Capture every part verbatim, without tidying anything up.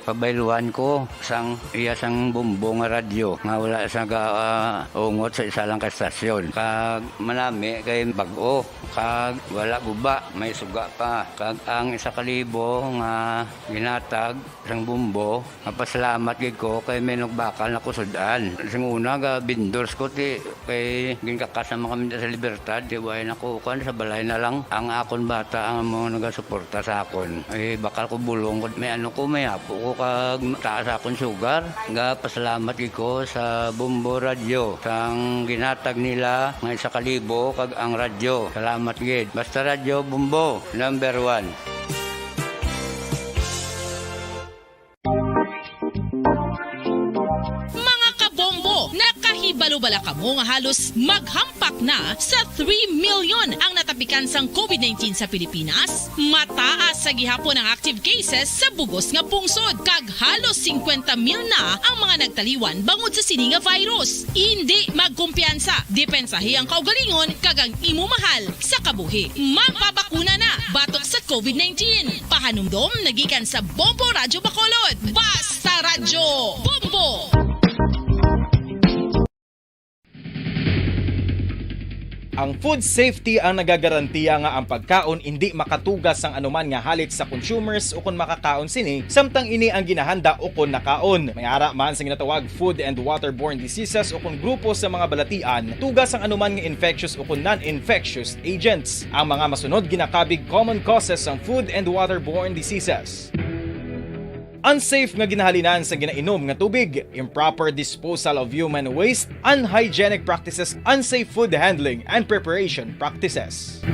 Pabayluhan ko sang iya sang bumbo nga radyo nga wala sa ga-, ah, ungot sa isa lang ka estasyon. Kag manami kay bag-o, kag wala guba, may suga pa. Kag ang isa ka libo nga ginhatag sang bumbo, mapasalamat gid ko kay may nagbakal na kusud-an. Sing una, ga vendors ko, ti, kay ginkakas naman kami sa Libertad, ti, way na ko, kuwan, sa balay na lang. Ang akon bata ang mga nagasuporta sa akon. Eh, bakal ko bulong ko, may ano ko, may apo ko, kag taas akon sugar. Ga pasalamat gid ko sa Bombo Radyo, sang ginhatag nila nga isa ka libo, kag ang radyo. Salamat gid. Basta Radyo Bombo, number one. Mga kabombo, nakahibalo bala kamo nga halos maghampak na sa three million ang natapikan sang covid nineteen sa Pilipinas? Mataas sa gihapon ang active cases sa bugos nga pungsod, kag halos singkwenta mil na ang mga nagtaliwan bangod sa sini nga virus. Indi magkumpiyansa, depensahi ang kaugalingon kag ang imo mahal sa kabuhi. Magpabakuna na batok sa covid nineteen. Pahanumdom nagikan sa Bombo Radyo Bacolod. Basta Radyo Bombo! Ang food safety ang nagagarantiya nga ang pagkaon indi makatuga sang anuman nga halit sa consumers ukon makakaon sini, samtang ini ang ginahanda ukon nakaon. May ara man sa ginatawag food and waterborne diseases ukon grupo sa mga balatian tuga sang anuman nga infectious ukon non-infectious agents. Ang mga masunod ginakabig common causes sang food and waterborne diseases. Unsafe nga ginahalinan sa ginainom nga tubig, improper disposal of human waste, unhygienic practices, unsafe food handling and preparation practices.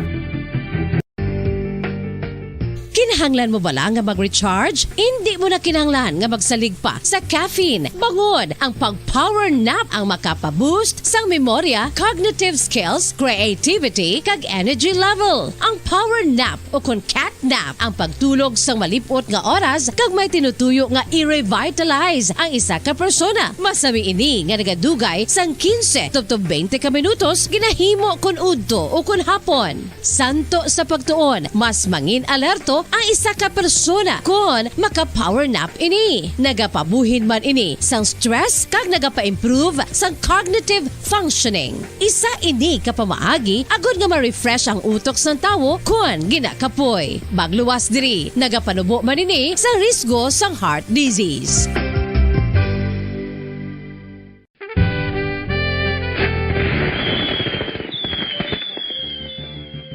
Kinahanglan mo bala nga mag-recharge? Indi mo na kinahanglan nga magsalig pa sa caffeine. Bangod ang pag-power nap ang makapa-boost sang memorya, cognitive skills, creativity, kag energy level. Ang power nap ukon cat nap ang pagtulog sang malip-ot nga oras kag may tinutuyo nga i-revitalize ang isa ka persona. Masami ini nga nagadugay sang quince tubtob twenty ka minutos ginahimo kon udto ukon hapon. Santo sa pagtuon, mas mangin-alerto ang isa ka persona kon maka-power nap ini. Nagapabuhin man ini sang stress kag nagapa-improve sang cognitive functioning. Isa ini ka pamaagi agod nga ma-refresh ang utok sang tawo kon ginakapoy. Magluwas diri, nagapanubo man ini sa risgo sang heart disease.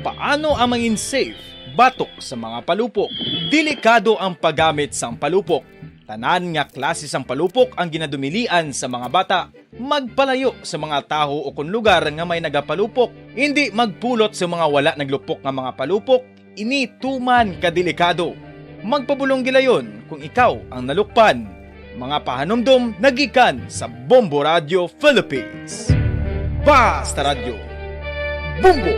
Paano ang mangin safe batok sa mga palupok? Delikado ang paggamit sang palupok. Tanan nga klase sang palupok ang ginadumilian sa mga bata. Magpalayo sa mga tawo ukon lugar nga may nagapalupok. Indi magpulot sa mga wala naglupok nga mga palupok. Ini tuman ka delikado. Magpabulong gilayon kung ikaw ang nalukpan. Mga pahanumdom nagikan sa Bombo Radio Philippines. Basta Radyo, Bombo!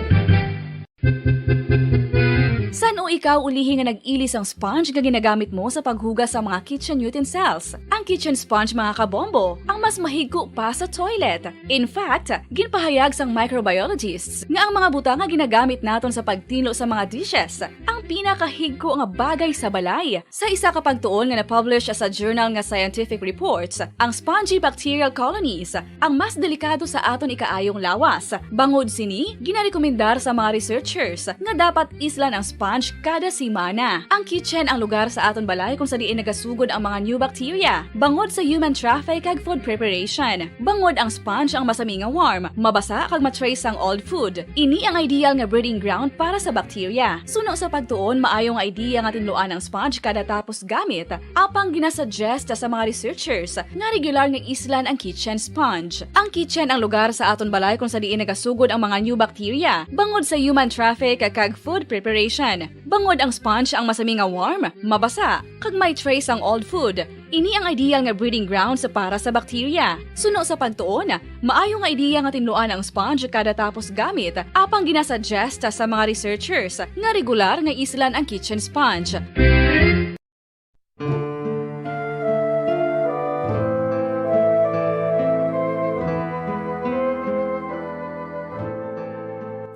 San-o ikaw ulihi nga nag-ili sang sponge nga ginagamit mo sa paghugas sa mga kitchen utensils? Ang kitchen sponge, mga kabombo, ang mas mahigko pa sa toilet. In fact, ginpahayag sang microbiologists nga ang mga butang nga ginagamit naton sa pagtinlo sa mga dishes ang pinakahigko nga bagay sa balay. Sa isa ka pagtuon nga na-publish sa journal nga Scientific Reports, ang spongy bacterial colonies ang mas delikado sa aton ikaayong lawas. Bangod sini, ginarekomendar sa mga researchers nga dapat islan ang sponge kada semana. Ang kitchen ang lugar sa aton balay kung sa diin nagasugod ang mga new bacteria, bangod sa human traffic kag food preparation. Bangod ang sponge ang masami nga warm, mabasa kag ma-trace ang old food. Ini ang ideal nga breeding ground para sa bacteria. Suno sa pagtuon, maayo nga idea nga tinluan ang sponge kada tapos gamit. Apang ginasuggest sa mga researchers nga regular nga islan ang kitchen sponge. Ang kitchen ang lugar sa aton balay kung sa diin nagasugod ang mga new bacteria, bangod sa human traffic kag food preparation. Bangod ang sponge ang masami nga warm, mabasa, kag may trace ang old food. Ini ang ideal nga breeding grounds para sa bacteria. Suno sa pagtuon, maayo nga idea nga tinluan ang sponge kada tapos gamit, apang ginasuggest sa mga researchers nga regular nga islan ang kitchen sponge.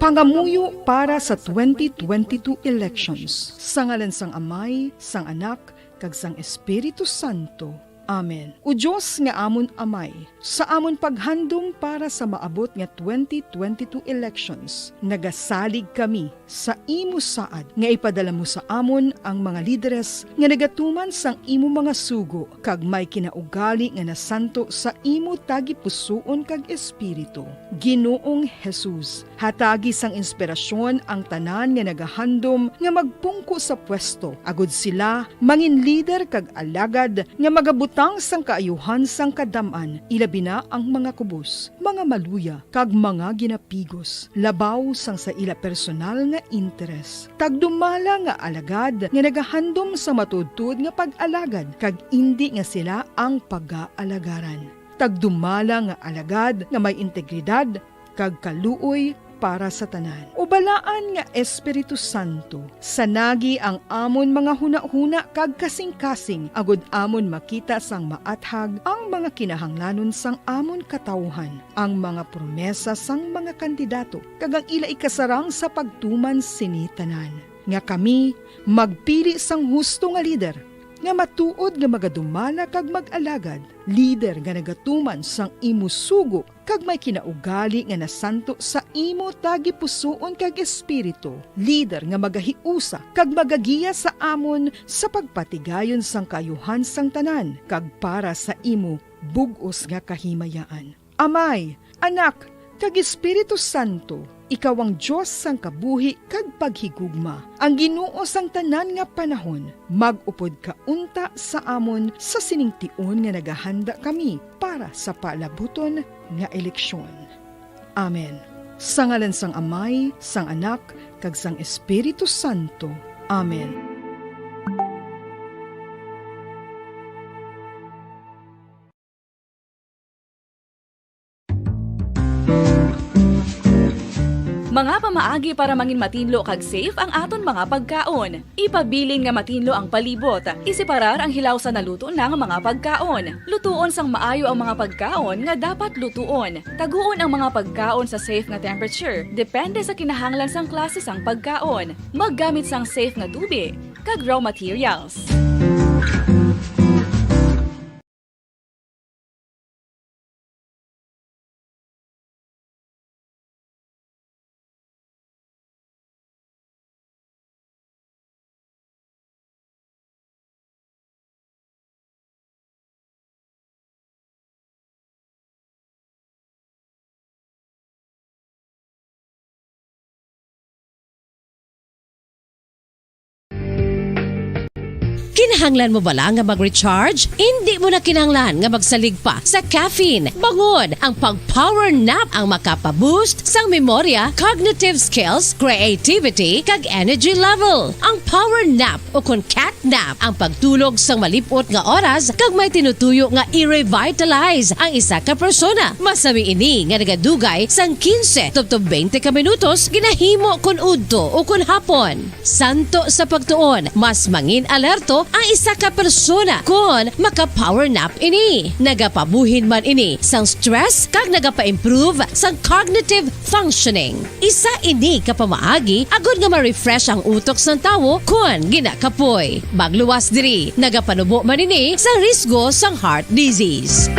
Pangamuyo para sa twenty twenty-two elections. Sa ngalan sang Amay, sang Anak, kag sang Espiritu Santo. Amen. O Dios nga amon Amay, sa amon paghandom para sa maabot nga twenty twenty-two elections, nagasalig kami sa imo saad nga ipadala mo sa amon ang mga lideres nga nagatuman sang imo mga sugo kag may kinaugali nga nasanto sa imo tagipusoon kag espiritu. Ginoong Jesus, hatagi sang inspirasyon ang tanan nga nagahandom nga magpungko sa pwesto, agud sila mangin lider kag alagad nga magabutang sang kaayuhan sang kadam-an, ilabi na ang mga kubos, mga maluya, kag mga ginapigos, labaw sang sa ila personal nga interes. Tagdumala nga alagad nga nagahandom sa matuodtuod nga pag-alagad, kag indi nga sila ang pagaalagarang. Tagdumala nga alagad nga may integridad kag kaluoy para sa tanan. O Balaan nga Espiritu Santo, sanagi ang amon mga hunahuna kag kasingkasing, agud amon makita sang maathag ang mga kinahanglanon sang amon katawuhan, ang mga promesa sang mga kandidato, kag ang ila ikasarang sa pagtuman sini tanan, nga kami magpili sang husto nga lider, nga matuod nga magadumala kag mag-alagad, lider nga nagatuman sang imo sugo kag may kinaugali nga nasanto sa imo tagipusoon kag espiritu, lider nga magahiusa kag magagiya sa amon sa pagpatigayon sang kaayuhan sang tanan kag para sa imo bug-os nga kahimayaan. Amay, Anak, kag Espiritu Santo, ikaw ang Dios sang kabuhi kag paghigugma, ang Ginoo sang tanan nga panahon. Mag-upod ka unta sa amon sa sining tion nga nagahanda kami para sa palabuton nga eleksyon. Amen. Sa ngalan sang Amay, sang Anak, kag sang Espiritu Santo. Amen. Mga pamaagi para mangin matinlo kag safe ang aton mga pagkaon. Ipabilin nga matinlo ang palibot. Iseparar ang hilaw sa naluto na nga mga pagkaon. Lutuon sang maayo ang mga pagkaon nga dapat lutuon. Taguon ang mga pagkaon sa safe nga temperature, depende sa kinahanglan sang klase sang pagkaon. Maggamit sang safe nga tubig kag raw materials. Kinahanglan mo bala nga mag-recharge? Indi mo na kinahanglan nga magsalig pa sa caffeine. Bangod, ang pag-power nap ang makapa-boost sang memorya, cognitive skills, creativity, kag energy level. Ang power nap, o kon cat nap, ang pagtulog sang malip-ot nga oras kag may tinutuyo nga i-revitalize ang isa ka persona. Masami ini nga nagadugay sang quince tubtob twenty ka minutos, ginahimo kon udto o kon hapon. Santo sa pagtuon, mas mangin alerto ang isa ka persona kon maka-power nap ini. Nagapabuhin man ini sang stress kag nagapa-improve sang cognitive functioning. Isa ini ka pamaagi agod nga ma-refresh ang utok sang tawo kon ginakapoy. Magluwas diri, nagapanubo man ini sa risgo sang heart disease.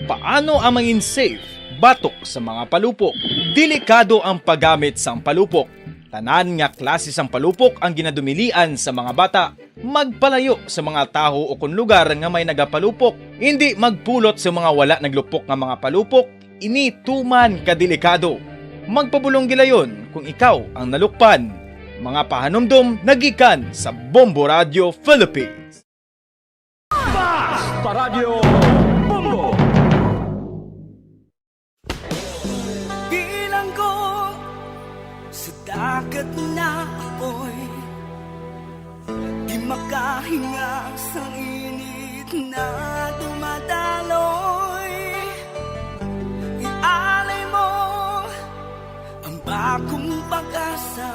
Paano ang mangin safe batok sa mga palupok? Delikado ang paggamit sang palupok. Tanan nga klase sang palupok ang ginadumilian sa mga bata. Magpalayo sa mga tawo o kon lugar nga may nagapalupok. Indi magpulot sa mga wala naglupok nga mga palupok. Ini tuman ka delikado. Magpabulong gilayon kung ikaw ang nalukpan. Mga pahanumdom nagikan sa Bombo Radio Philippines. Basta Radyo Bombo! Bilanggo sa dagat na apoy, di makahinga sa init na dumadaloy. Ialay mo ang bagong pag-asa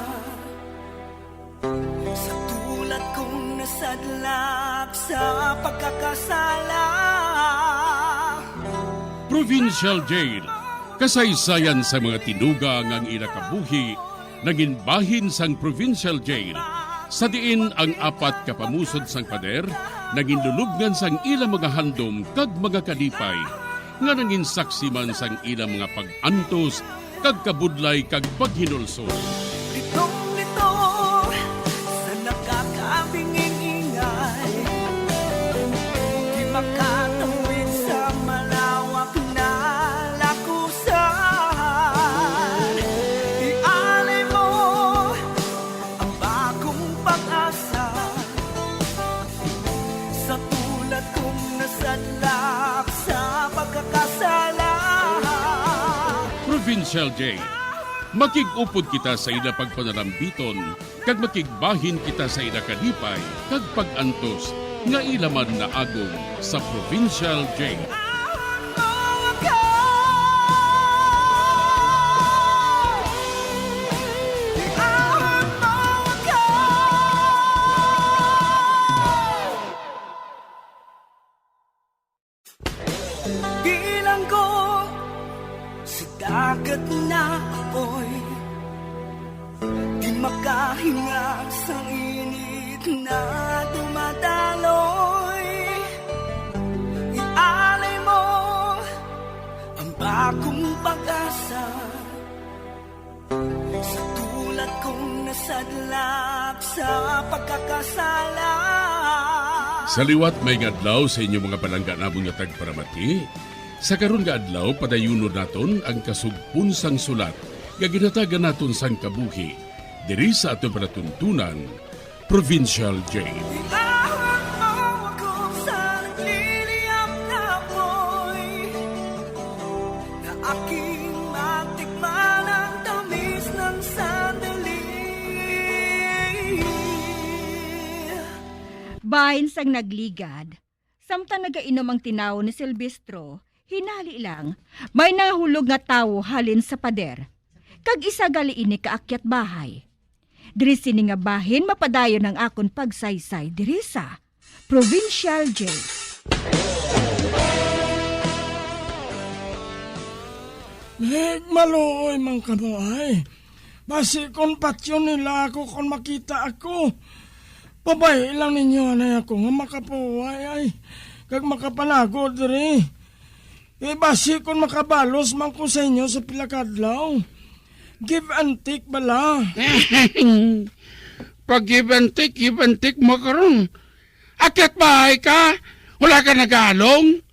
sa tulad kong nasadlak sa pagkakasala. Provincial Jail. Kasaysayan sa mga tinuga nga ang ila kabuhi nangin bahin sang provincial jail, sa diin ang apat ka pamusod sang pader nangin lulubngan sang ila mga handom kag mga kalipay, nga nangin saksi man sang ila mga pag-antos kag kabudlay kag paghinulsol. Litong-lito sa nakakabinging ingay, di makatawid sa malawak na lakusan. Ialay mo ang bagong pag-asa sa tulad kong nasadlak sa pagkakasala. Provincial Jail. Makig-upod kita sa ila pagpanalambiton, kag makigbahin kita sa ila kalipay kag pag-antos nga ila man naagom sa Provincial Jail. Bilanggo sa dagat na apoy, di makahinga sa init na dumadaloy. Ialay mo ang bagong pag-asa sa tulad kong nasadlak sa pagkakasala. Sa liwat, may nga adlaw sa inyo mga palangga namon nga tagparamati. Sa karon nga adlaw, padayunon naton ang kasugpon sang sulat nga ginhatagan naton sang kabuhi diri sa aton palatuntunan, Provincial Jail. Ilawag mo ako sa nagliliyab na apoy, na aking matikman ang tamis ng sandali. Bahin sang nagligad, samtang nagainom ang tinawo ni Silvestro, hinali lang, may nahulog nga tawo halin sa pader. Kag isa gali ini kaakyat bahay. Diri sini nga bahin mapadayon ang akon pagsaysay diri sa Provincial Jail. Hey, maluoy man kamo, ay. Basi kon patyon nila ako kon makita ako. Pabay lang ninyo anay ako nga makapahuway, ay, kag makapanago diri. Eh, basi kon makabalos man ko sa inyo sa pila ka adlaw. Give and take bala. Pag give and take, give and take mo karon. Akyat bahay ka, wala ka nagalong.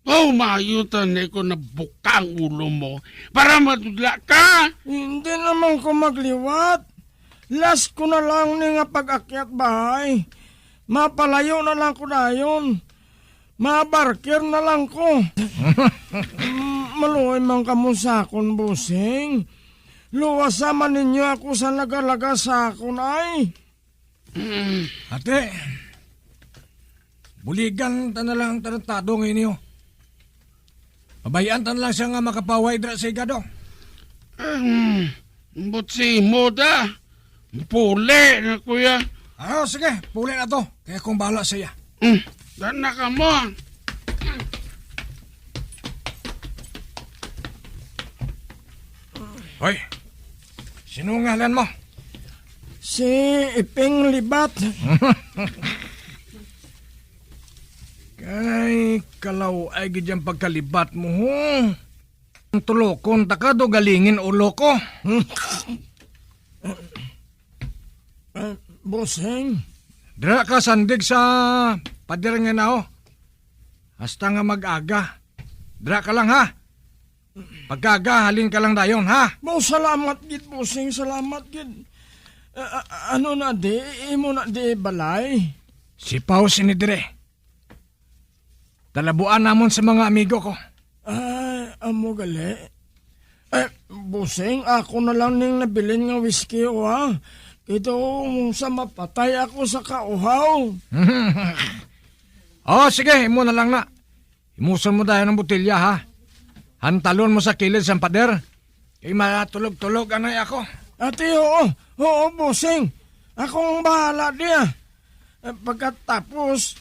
Oh, maayo ta ni ko nabukang ulo mo para madudla ka. Hindi naman ko magliwat. Last ko na lang ni nga pag-akyat bahay. Mapalayo na lang ko dayon. Mabarker na lang ko. Mm, maluoy man kamo sa akon, bossing. Luwasa man ninyo ako sa nagalaga sa akon, ay. Ate, buligan ta na lang ang tarantado nga ini, oh. Pabayaan ta na lang siya nga makapaway dira sa higado. Um, but si Moda, puli na, kuya. Ah, sige, puli na to. Kaya kung bahala sa iya. Mm, dan na ka mo. Hoy, sino ngalan mo? Si Iping Libat. Kay kalaw ay gid yang pagkalibat mo, ho. Ang tulokon ta ka do galingin ulo ko. Eh, bossing. Dira ka sandig sa pader nga nao. Hasta nga mag-aga. Dira ka lang, ha? Pagkaga, halin ka lang dayon, ha? Mo, salamat gid, bossing, salamat gid. A-, a-, ano na di, imo na di balay? Sipaw sini dire. Talabuan namon sa mga amigo ko. Ah, amo gali. Eh, bossing, ako na lang ning nabilin nga whisky, o, ha? Kito sa mapatay ako sa kauhaw. Oh, sige, imo na lang na. Imuson mo dayon ang botelya, ha? Hantalon mo sa kilid sang pader. Kay matulog-tulog anay ako. Ate, oo. Oo, bossing. Ako ang bahala diya. Eh, pagkatapos,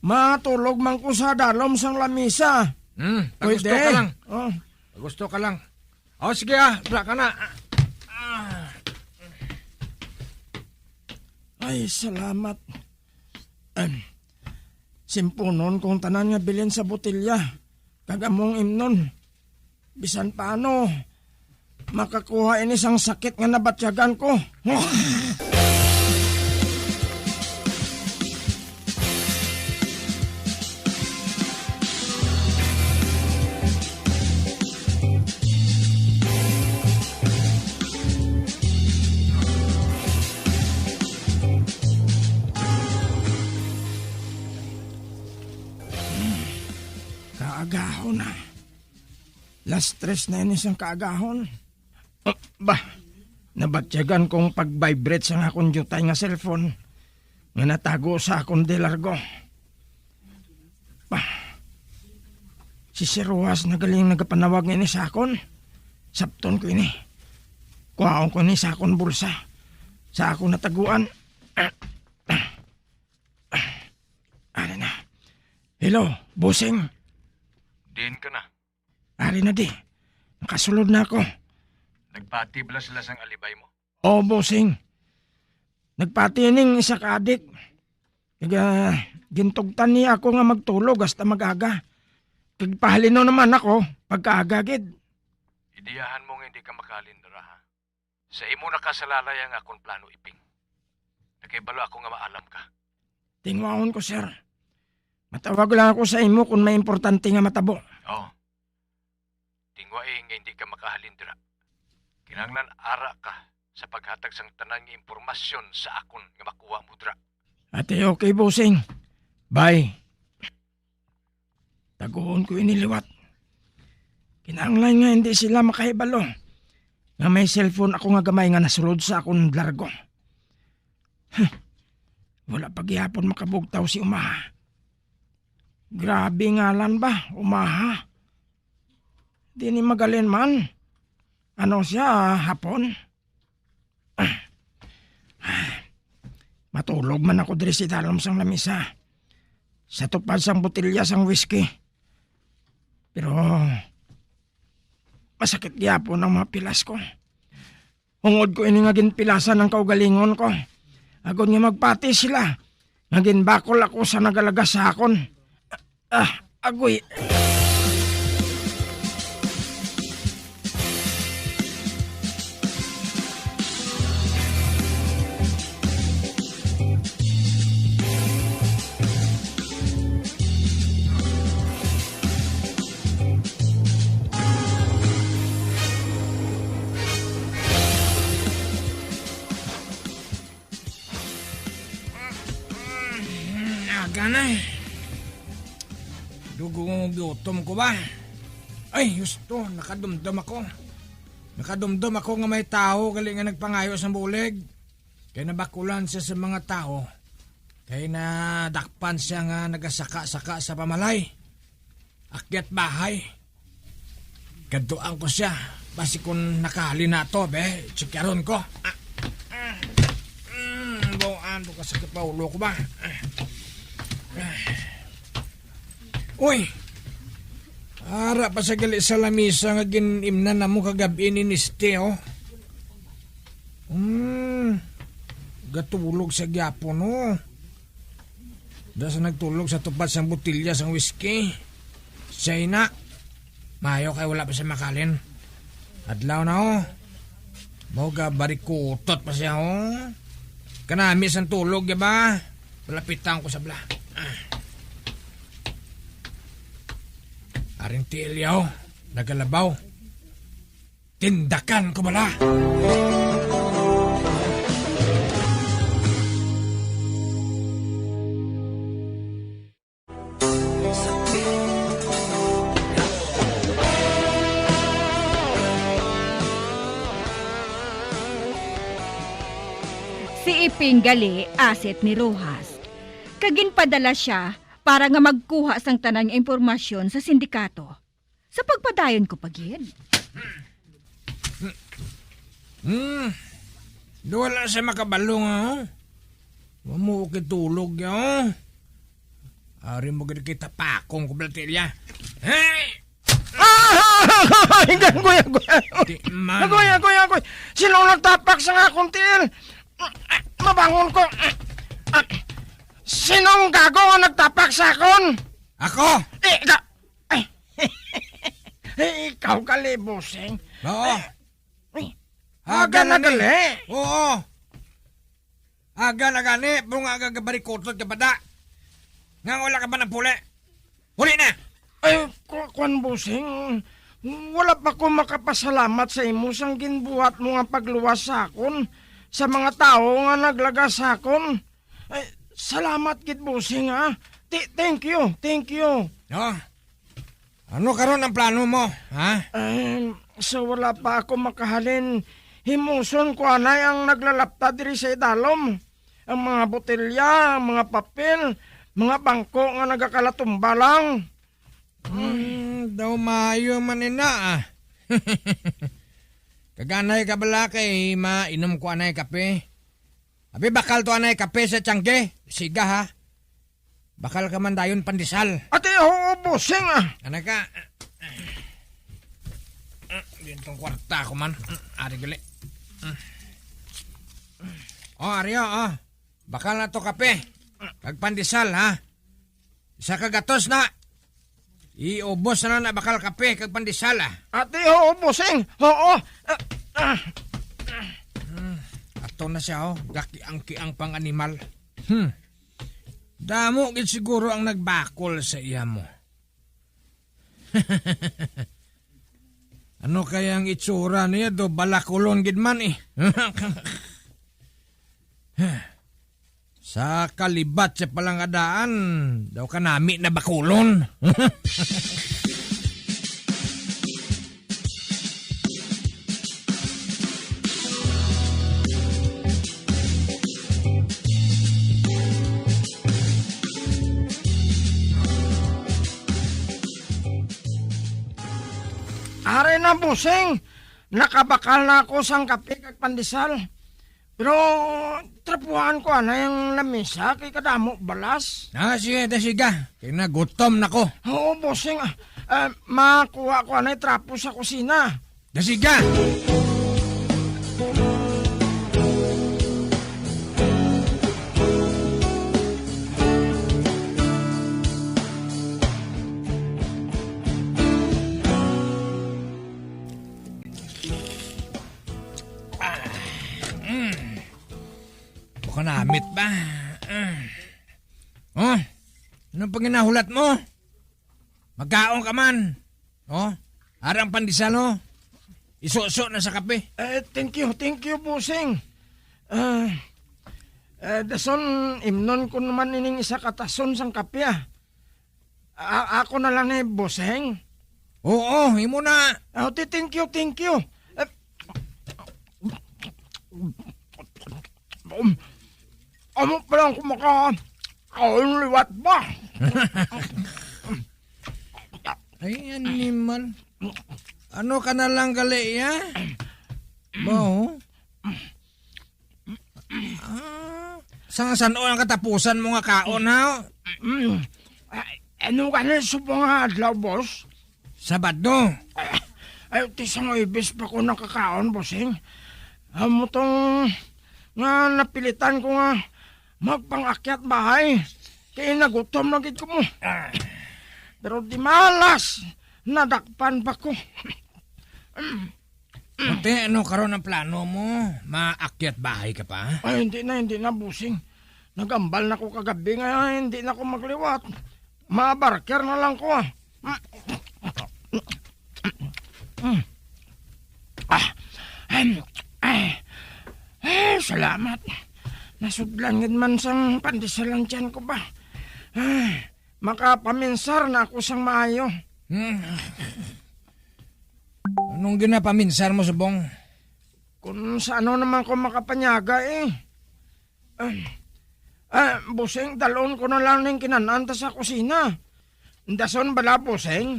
matulog man ko sa dalom sang lamisa. Hmm, pagusto ka lang. Oh. Gusto ka lang. O, sige, ah. Bra ka na. Ah. Ay, salamat. Em, simpunon kong tanan nga bilin sa botelya, kag among imnon. Bisan paano, makakuha ini sang sakit nga nabatyagan ko. Kaagahon na. Las tres na ini sang kaagahon. Ah, bah, nabatyagan kong pag-vibrate sang akon diutay nga cellphone nga natago sa akon de largo. Bah, si Sir Rojas na galing nagapanawag nga ini sa akon. Sapton ko ini. Kuhaon ko ini sa akon bulsa. Sa akon nataguan. Ano na? Hello, bossing. Diin ka na? Ari na di. Nakasulod na ako. Nagpati bala sila sang alibay mo? Oo, bossing. Nagpati ning isa ka adik. Kag, ah, gintugtan niya ako nga magtulog hasta mag-aga. Kag pahalino naman ako pagkaaga gid. Idiyahan mo nga hindi ka makahalin dira, ha? Sa imo nakasalalay ang akon plano, Iping. Nakahibalo ako nga maalam ka. Tinguhaon ko, sir. Matawag lang ako sa imo kung may importante nga matabo. Oo. Tingwai nga hindi ka makahalin dira. Kinahanglan ara ka sa paghatag sang tanan nga impormasyon sa akon nga makuha mo dira. Ate, okay, bossing. Bye. Taguon ko ini liwat. Kinahanglan nga hindi sila makahibalo nga may cellphone ako nga gamay nga nasulod sa akon largo. Huh. Wala pa gihapon makabugtaw si Umaha. Grabe ngalan ba, Umaha? Di ni magalin man. Ano siya, Hapon? Ah. Ah. Matulog man ako diri sa idalom sang lamisa, sa tupad sang botelya sang whisky. Pero masakit gyapon ang mga pilas ko. Hungod ko ini nga ginpilasan ang kaugalingon ko, agod nga magpati sila nga ginbakol ako sa nagalagas sa akon. Ah, agoy. Aga na. Dugo nga gutom ko ba? Ay, husto, nakadumdom ako. Nakadumdom ako nga may tawo gali nga nagpangayo sang bulig. Kay nabakulan siya sa mga tawo. Kay nadakpan siya nga nagasaka-saka sa pamalay. Akyat bahay. Kadtuan ko siya. Basi kung nakali na to, be, tsikyaron ko. Ah, ah, mm, buan, bukas sa kapaulo ko ba? Uy! Ara pa sa gali sa lamisa nga gin-imnan namo kagab-i ni Niste, oh. Hmm. Gatulog sa gyapon, oh. Da sa nagtulog sa tupad sang botelya sang whisky. Siya na. Maayo kay wala pa siya makalin. Adlaw na, oh. Mao ga barikutot pa siya, oh. Kanami sang tulog, ya ba? Palapitan ko sa bla. Ah. Aring tiil, oh. Nagalabaw. Tindakan ko bala. Si Iping gali asset ni Rojas, kag ginpadala sia para nga magkuha sang tanan nga impormasyon sa sindikato. Sa pagpadayon ko pa gid. Hmm. Do wala siya makabalo nga, oh. Wa mo kitulog, oh. Ari mo gid kita pakong ko, Blatilya. Hey! Ah! Agoy, agoy, agoy. Di man. Agoy, agoy, agoy. Sinong nagtapak sa akon tiil? Mabangon ko. Sinong gago nga nagtapak sa akon? Ako? Eh, ka-, ay. Eh, ikaw gali, bossing. Oo. Ay. Aga Aga na na ni. gali. Oo. Aga na gani, bunga nga gabarikutot ka pa da. Nga wala ka pa napuli. Huli na! Ay, ku-, kuwan, bossing. Wala pa ko makapasalamat sa imo sang ginbuhat mo nga pagluwas sa akon, sa mga tawo nga naglagas sa akon. Ay, salamat gid, bossing, ha. Ti-, thank you, thank you. No? Ano karon ang plano mo, ha? Ay, sa wala pa ako makahalin, himuson ko anay ang naglalapta diri sa idalom. Ang mga botelya, ang mga papel, mga bangko nga nagakalatumba lang. Hmm, daw maayo man ina, ah. Kaganay ka bala kay mainom ko anay kape. Abi, bakal to anay kape sa tiyangge. Siga, ha? Bakal ka man dayon pandesal. Ati, oo, bossing, ah. Anay ka. Gintong kwarta ko man. Ari gali. Oh, ari, oh, oh. Bakal na to kape. Kag pandesal, ha? Isa ka gatos na. Iubos na na bakal kape kag pandesal, ah. Ati, oo, bossing. Oo. Ah, ah. Hmm, ato na siya, oh. Gakiang-kiang pang animal. Hmm. Damo gid siguro ang nagbakol sa iya mo. Ano kaya ang itsura niya do? Balakulon gid man, eh. Sa kalibat sa palangadaan, daw kanami na bakulon. Ari na, bossing. Nakabakal na ako sang kape kag pandesal. Pero trapuhan ko anay ang lamisa kay kadamo balas. Ah, sige, da siga. Kay nagutom na ko. Oo, bossing. Ah, ah, makuha ko anay trapo sa kusina. Da siga. Ah, mm. Baka namit ba? Ah. Oh, anong panginahulat mo? Magkaon ka man. Oh, arang pandesal, no? Isuso na sa kape. Eh, thank you, thank you, bossing. Ah, eh, dason, imnon ko naman ining isa ka tason sang kape, ah. A-, ako na lang ni, bossing. Oo, imo na. Ah, ti-, thank you, thank you. Eh, um, amo pa lang ko maka-, kaon liwat ba? Ay, animal. Ano ka na lang gali, ya? Ba, oh? Ah, sang san-o ang katapusan mo nga kaon, ha? Mm. Ah, ano ka na subong nga adlaw, boss? Sabado. Ay, ay, ti sang Huwebes pa ko nakakaon, bossing. Amo tong nga napilitan ko nga magpang-akyat bahay. Kay nagutom na gid ko mo. Ah. Pero di malas, nadakpan pa ko. Ate, ano karon ang plano mo? Maakyat bahay ka pa? Ay, hindi na, hindi na, bossing. Nagambal na ko kagabi nga hindi na ko magliwat. Mabarker na lang ko, ah. Ah, em, eh, eh, salamat. Nasudlan gid man sang pandesal ang tiyan ko ba. Ah, makapaminsar na ako sang maayo. Hmm. Anong ginapaminsar mo, subong? Kung sa ano naman ko makapanyaga, eh. Ah, ah, bossing, dalon ko na lang ning kinanan ta sa kusina. Dason bala, bossing,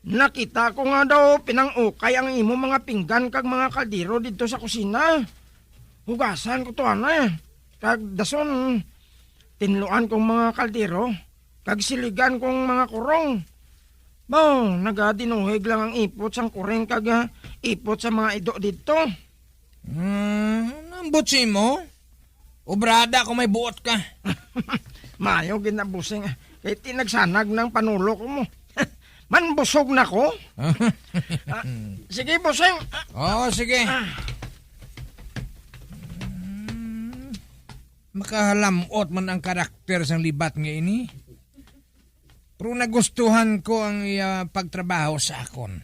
nakita ko nga daw pinang-ukay ang imo mga pinggan kag mga kaldero didto sa kusina. Hugasan ko to, ana, eh. Kag dason, tinluan kong mga kaldero, kag siligan kong mga kurong. Mao, nagadinuhig lang ang ipot sang kuring kag, ah, ipot sa mga ido didto. Hmm, nambot si mo? Obrada ko may buot ka. Maayo gid na, bossing. Kay ti nagsanag nang panulo ko mo. Manbusog na ko. Ah, sige, bossing. Ah, Oo, sige. Ah. Hmm, makahalamot man ang karakter sang libat nga ini. Pero nagustuhan ko ang iya pagtrabaho sa akon.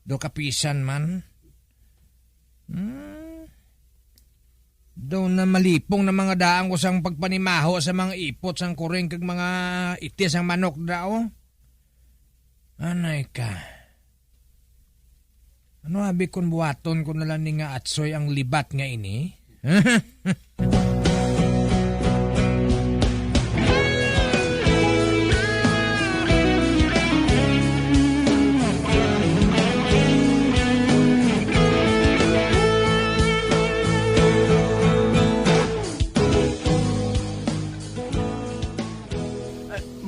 Do kapisan man. Hmm. Daw na malipong na mga daan ko sang pagpanimaho sa mga ipot sang kuring kag mga itis sang manok dao. Anay ka. Ano abi kon buhaton ko na lang ni nga atsoy ang libat nga ini? Eh,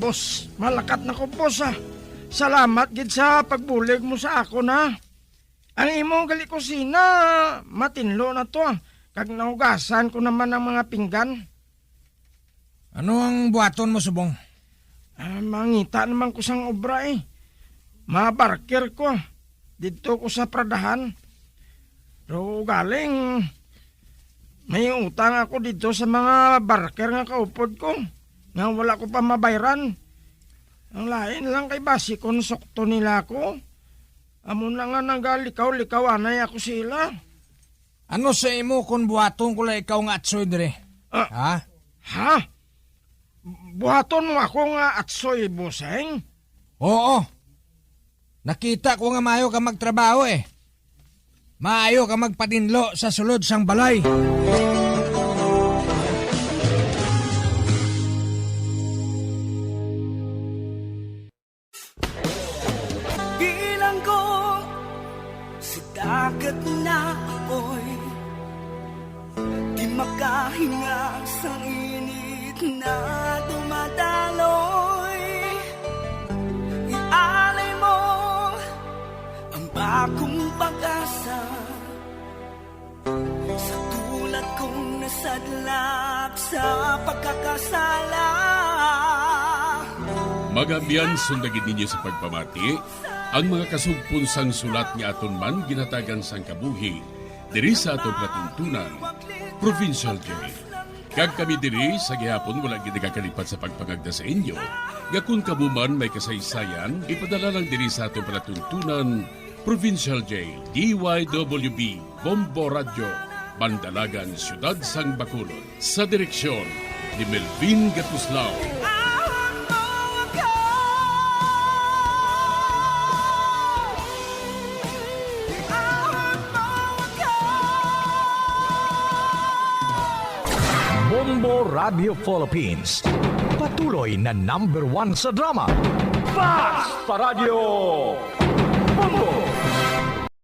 boss, malakat na ko, boss, ah. Salamat gid sa pagbulig mo sa akon, ha. Ang imo gali kusina, matinlo na to, ah. Kag nahugasan ko naman ang mga pinggan. Ano ang buhaton mo subong? Ah, mangita naman ko sang obra, eh. Mabarker ko, ah. Didto ko sa Pradahan. Pero galing, may utang ako didto sa mga barker nga kaupod ko, nga wala ko pa mabayran. Ang lain lang kay basi kon sukto nila ako. Amo na nga nagalikaw-likaw anay ako sila. Ano sa imo kon buhaton ko lang ikaw nga atsoy dire? Ah. Ha? Ha? Buhaton mo ako nga atsoy, bossing? Oo. Nakita ko nga maayo ka magtrabaho, eh. Maayo ka magpatinlo sa sulod sang balay. Bilanggo sa dagat na apoy, di makahinga sang init na dumadaloy. Ialay mo ang bagong pag-asa sa tulad kong nasadlak sa pagkakasala. Mga abyan, sundagi ninyo sa pagpamati ang mga kasugpon sang sulat nga aton man ginhatagan sang kabuhi diri sa aton palatuntunan, Provincial Jail. Kag kami diri sa gihapon wala gid nagakalipat sa pagpangagda sa inyo nga kon kamo man may kasaysayan, ipadala lang diri sa aton palatuntunan, Provincial Jail, D Y W B, Bombo Radyo, Bandalagan, Siyudad sang Bacolod. Sa direksyon ni Melvin Gatuslao. Bombo Radio Philippines. Patuloy na number one sa drama. Basta Radio!